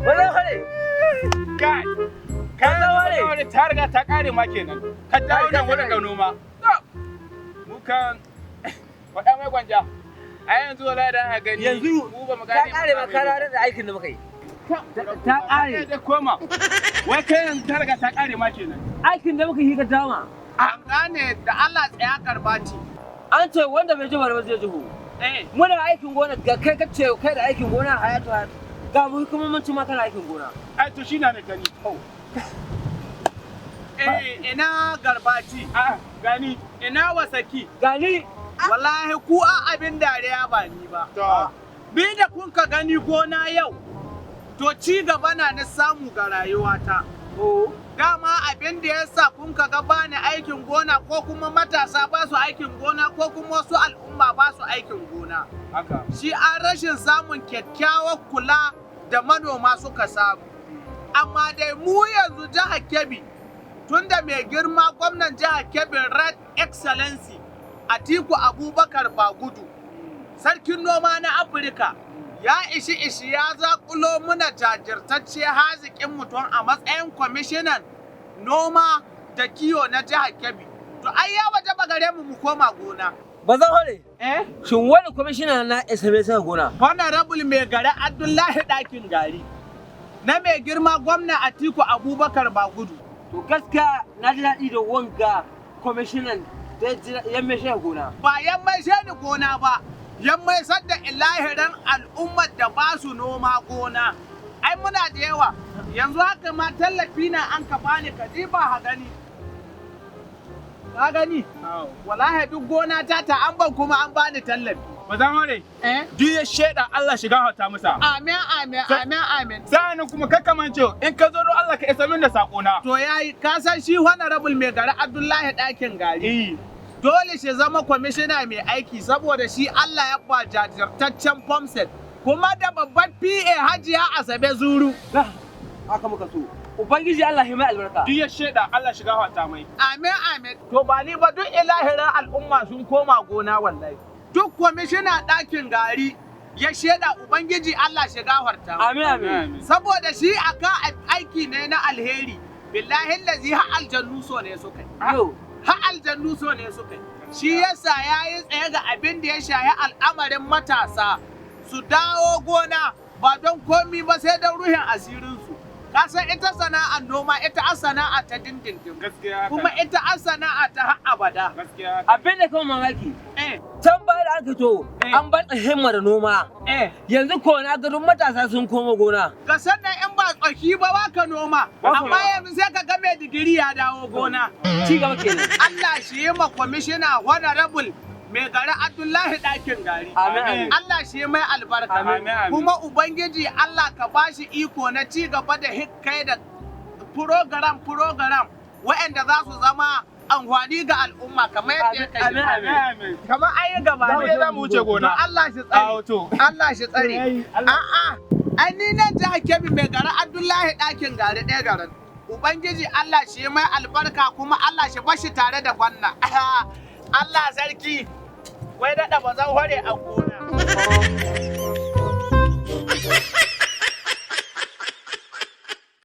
Wannan Kai. Ka zama ta riga ta kare ma kenan. Ka dawo nan wurin ga noma. Mu kan faɗa mai gwanja. A yanzu wala da aka gani. Yanzu mu ba mu ta gane kare ma ka da aikin da muka yi. Ta kare. Da koma. Wai kai yanzu ta riga ta kare ma kenan. Aikin da muka yi ka dama. An gane da Allah tsaya garbati. An ce wanda bai ji ba zai jihu. Eh. Muna aikin gona ga kai ka ce kai da aikin gona hayatu hayatu. Ga mu kuma mun ci ma kana aikin gona. Ai to shi na ne gani. Eh, ina garbati. A'a gani. Ina wasaki. Gani Wallahi ku a abin dariya ba ni ba. To. Bi da kun ka gani gona yau, to ci gaba na na samu ga rayuwata. Dama abin da ya sa kun ka ga bani aikin gona ko kuma matasa ba su aikin gona ko kuma wasu al'umma ba su aikin gona. Haka. Shi an rashin samun kyakkyawar kula da manoma suka samu. Amma dai mu yanzu jihar Kebbi, tunda mai girma gwamnan jihar Kebbi Red Excellency Atiku Abubakar Bagudu, sarkin noma na Afirka, ya ishi ishi ya zaƙulo muna jajirtacce haziƙin mutum a matsayin kwamishinan noma da kiwo na jihar Kebbi. To ai ya waje gare mu mu koma gona. ba zan hore. Eh? Shin wani kwamishina na SMS ka gona? Honorable mai gari Abdullahi ɗakin gari na mai girma gwamna Atiku Abubakar Bagudu. To gaskiya na ji daɗi da wanga kwamishinan da ya mai shi gona. Ba yan mai ni gona ba, yan mai sadda ilahirin al'ummar da ba su noma gona. Ai muna da yawa, yanzu haka ma tallafi na an ka bani ka ba ha gani. Ka gani? Wallahi duk gona ta ta an ban kuma an bani tallafi. Ba za mu rai. Eh? Duk ya sheda Allah shiga hauta masa. Amin amin amin amin. Sa'annan kuma kakkamance in ka zo don Allah ka isa min da sako na. To yayi ka san shi honorable mai gari Abdullahi ɗakin gari. Eh. Dole shi zama kwamishina mai aiki saboda shi Allah ya ba jajirtaccen pomset kuma da babban PA Hajiya Asabe Zuru. Haka muka so. Ubangiji Allah ya mai albarka. Duk ya sheda Allah shiga hauta mai. Amin amin. To ba ni ba duk ilahirin al'umma sun koma gona wallahi. Duk kwamishina ɗakin gari ya sheda Ubangiji Allah shi gafarta. Amin amin. Saboda shi akan aiki ne na alheri. Billahi lazi har aljannu so ne suka yi. Yau. Har aljannu so ne suka yi. Shi yasa ya yi tsaye ga abin da ya shahi al'amarin matasa su dawo gona ba don komi ba sai don ruhin asirinsu. Ka san ita sana'ar noma ita an sana'a ta dindindin. Gaskiya haka. Kuma ita an sana'a ta har abada. Gaskiya haka. Abin da kawai mamaki. Eh, Can baya da aka to Eh. an bar himma da noma. eh. Yanzu ko na ga duk matasa sun koma gona. Ga sannan in ba tsaki ba ba ka noma. Ba ka Amma noma. yanzu sai ka ga mai digiri ya dawo gona. Ci gaba kenan. Allah shi yi ma kwamishina honorable mai gari Abdullahi ɗakin gari. Amin amin. Allah shi mai albarka. Amin, amin. Kuma Ubangiji Allah ka bashi iko na ci gaba da hikkai da program program waɗanda za su zama amfani ga al'umma kamar yadda ya Amin, kai. amin. Amin. Kamar an yi gaba Mu dai za mu wuce gona. To Allah shi tsare. Awo to. Allah shi tsare. Yayi, Allah. A'a, ai ni nan jihar Kebbi mai gari Abdullahi ɗakin gari ɗaya garin. Ubangiji Allah shi mai albarka kuma Allah shi bashi tare da gwanna. Allah sarki, wai daɗa ba zan hore a gona.